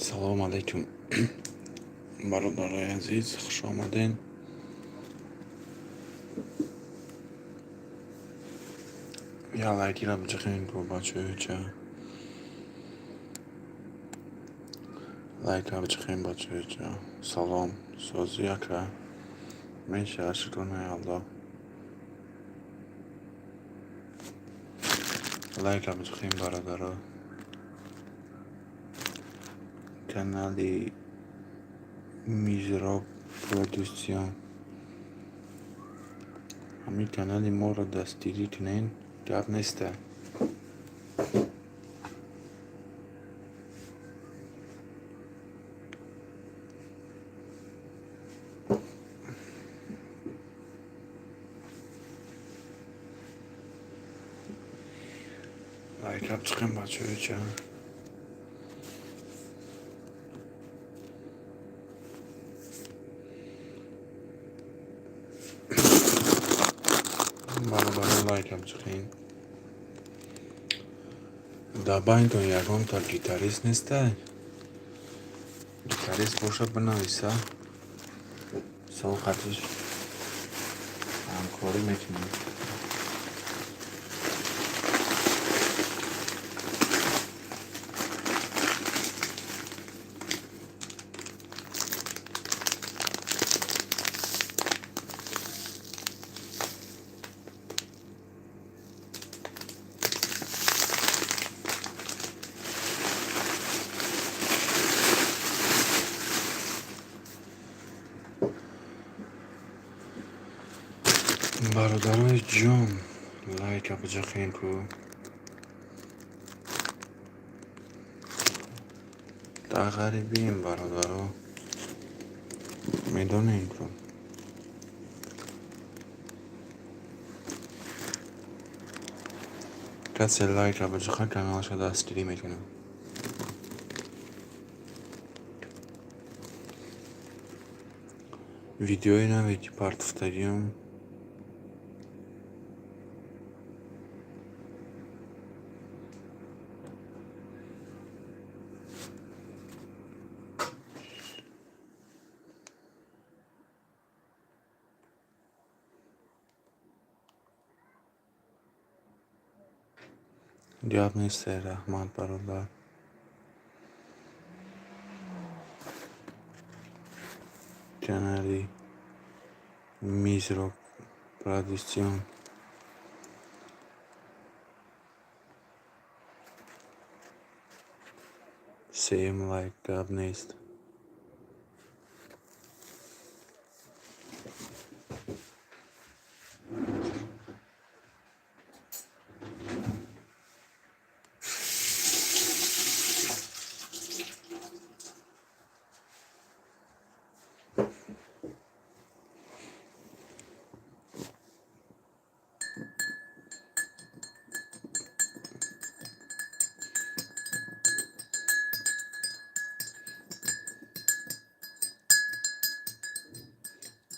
Салому алайкум, бародарои азиз, хуш омадед. Я лайкира биҷиқем ку, бачаёча. Лайка биҷиқем, бачаёча. Салом, сози, ака. Меша, шукрона Аллоҳ. Лайка биҷиқем, бародаро. Канали Мизроб Продуксион. Ҳамин канали моро дастгирӣ кунед, гап неста. Лайка биҷиқем, бачаёча. Бародаро, лайка биҷиқем. Дар байнтон ягонта гитарист нестай? Гитарист бошад, бинависа. Соқатиш ҳамкорӣ мекунем. Бародарои ҷон, лайка биҷиқем ку. Дар ғарибием, бародаро. Медонем ку. Касе лайка биҷиқа, каналашо дастгирӣ мекунам. Видеои наве ки партофтагиам. Гап несте, раҳмат, бародар. Канали Мизроб Продуксион. Сеюм лайк, гап нест.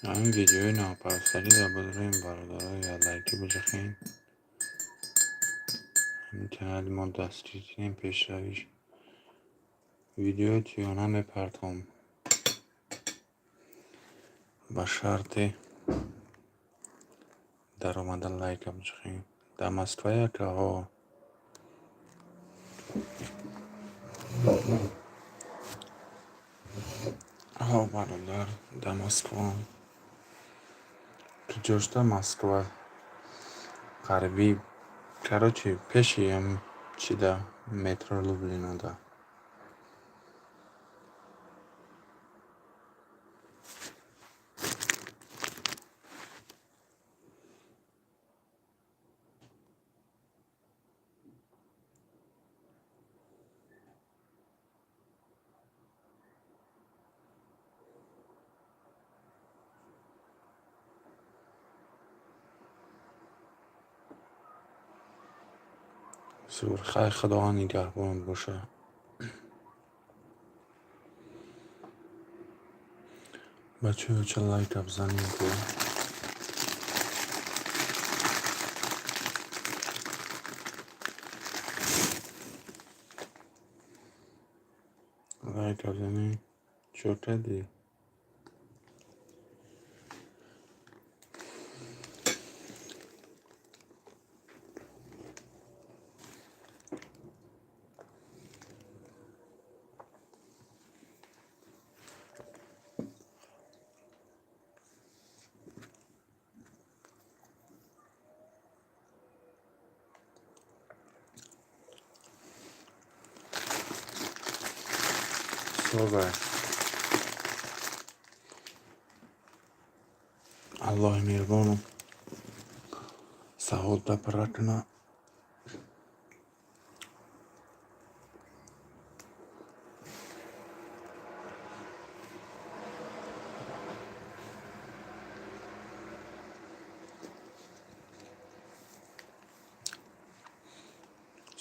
Ҳамин видеои навпарастагиро бидорем, бародаро, я лайки биҷиқем. Ҳамин канали мо дастгирӣ кунем, пешравиш. Видеои тӯёна мепартом. Ба шарте даромада лайка биҷиқем. Дар Москвае, ака, ҳо. Ҳо, бародар, дар Москваам. Куҷошта Москва? Ғарбӣ, короче, пеши ҳам чида, метро Люблинода. Зур, хайр, Худованд нигаҳбонат боша. Бачаёча, лайка бизанем ку. Лайк бизанед. Чӣ кардӣ? Созай. Аллоҳи меҳрубону саодат пара кунад.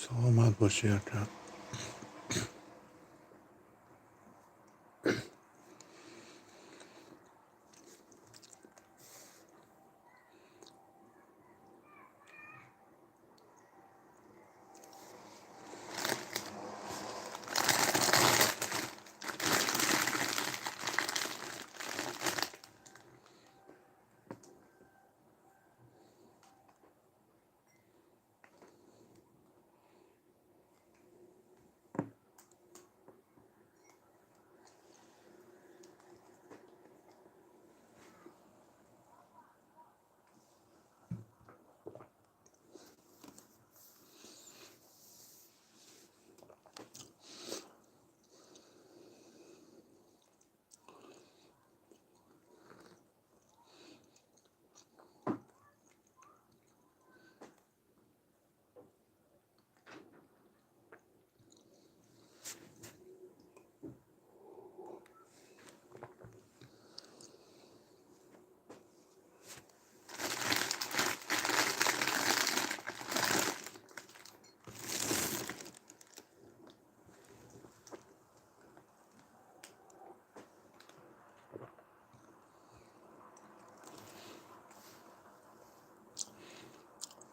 Саломат бошӣ, ака.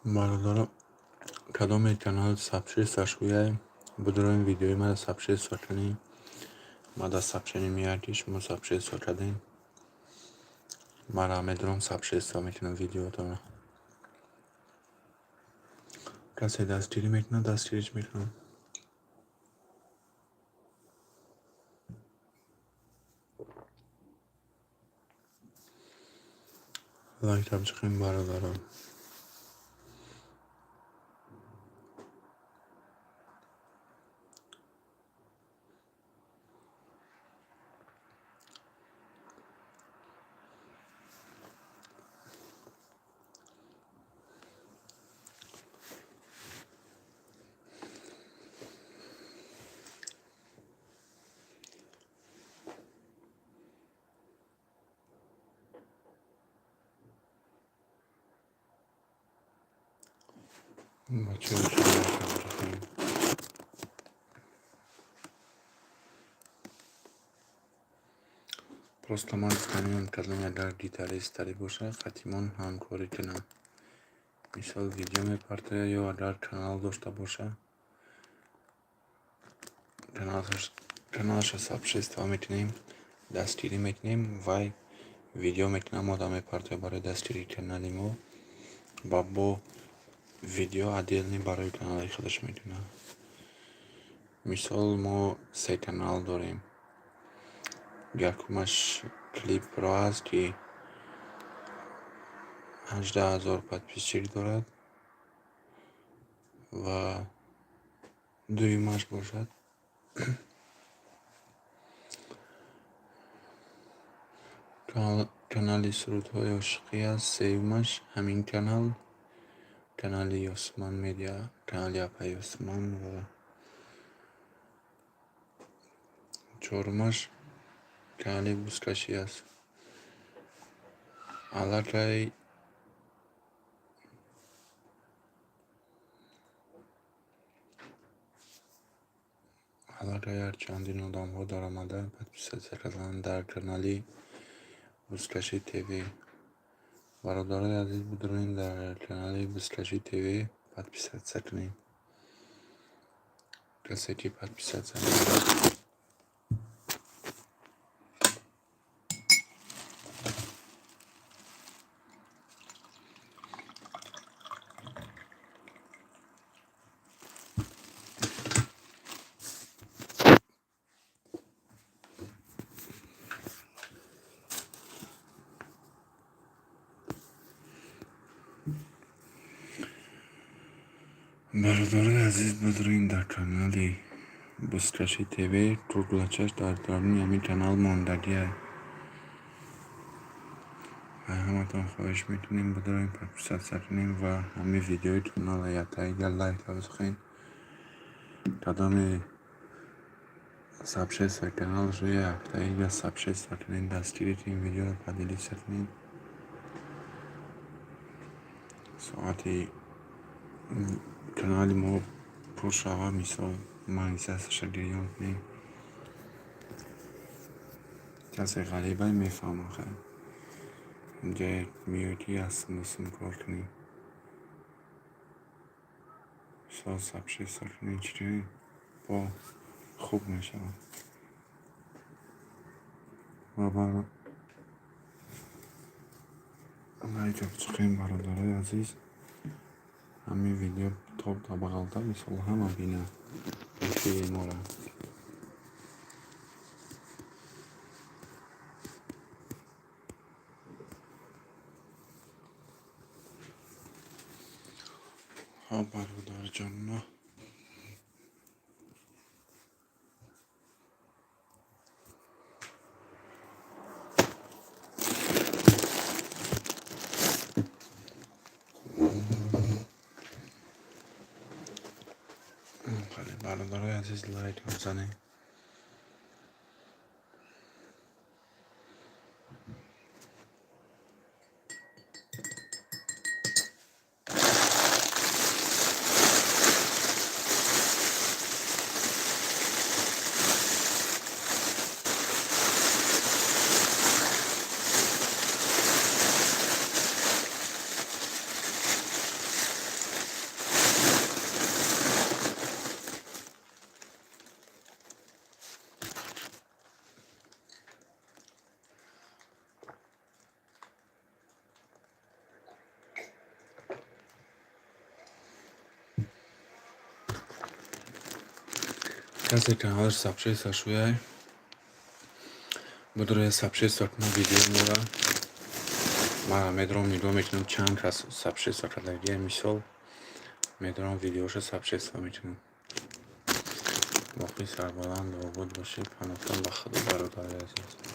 Бародаро, кадоме канал сообщество шуяй, бидуроем, видеои мара сообщество кунем. Ма дар сообщение меояд, ки шумо сообщество кардем. Мара медурам, сообщество мекунам видеотонро. Касе дастгирӣ мекунад, дастгириш мекунам. Лайкам чихем, бародарон. Бачаҳо, лайкам чихем. Просто ман гуфтаниам, кадом агар гитаристаре бошад, хатимон ҳамкорӣ кунам. Мисол, видео мепартояд ё агар канал дошта боша, каналаша сообщество мекунем, дастгирӣ мекунем, вай видео мекунад, мо мепартояд барои дастгирии канали мо ва бо видео отдельный барои канали худаш мекунад. Мисол, мо се канал дорем. Якумаш клипро аст, ки 18 000 подписчик дорад, ва дуюмаш бошад канали сурудҳои ошиқӣ аст. Сеюмаш ҳамин канал, канали Ёсман Медиа, канали апаи Ёсман, ва чорумаш канали бузкашӣ аст. Аллакай ҳарчандин одамҳо даромада, подписаться карданд дар канали Бузкашӣ ТВ. Бародарои азиз, бидуред, дар канали Бузкашӣ ТВ подписаться кунед. Касе ки подписаться накард. Бародарои азиз, бидурем дар канали Бузкашӣ ТВ, туглачаш дар даруни ҳамин канал мондагиа. Ҳаматон хоҳиш мекунем, бидурем, подписаться кунем ва ҳамин видеои канала яктаига лайк бизанед. Кадоми сообщество каналшо яктаига сообщество кунед, дастгирӣ кунед, видеоро поделиться кунед. Соати канали мо пур шава, мисол, монетизатсияша гирён кунем. Касе ғарибай мефаҳмад, хайр. Инҷа меояд, ки аз сум кор кунем. Мисол, сообщество кунед, чӣ кунед, бо хуб мешавад. Ва лайка бичиқем, бародарои азиз. Ҳамин видео топ бағалта, мисол, ҳама бинад эфири моро. Хоб, бародарҷонно. Хеле, бародарои азиз, лайк бизанед. Касе каналаш сообщество шуяй, бидуре сообщество кунад видеои моро. Ман медорам, нигоҳ мекунам, чанд кас сообщество кардагия, мисол, медорам, видеоша сообщество мекунам. Боқӣ сарбаланд, обод бошед, паноҳтон ба Худо, бародари азиз.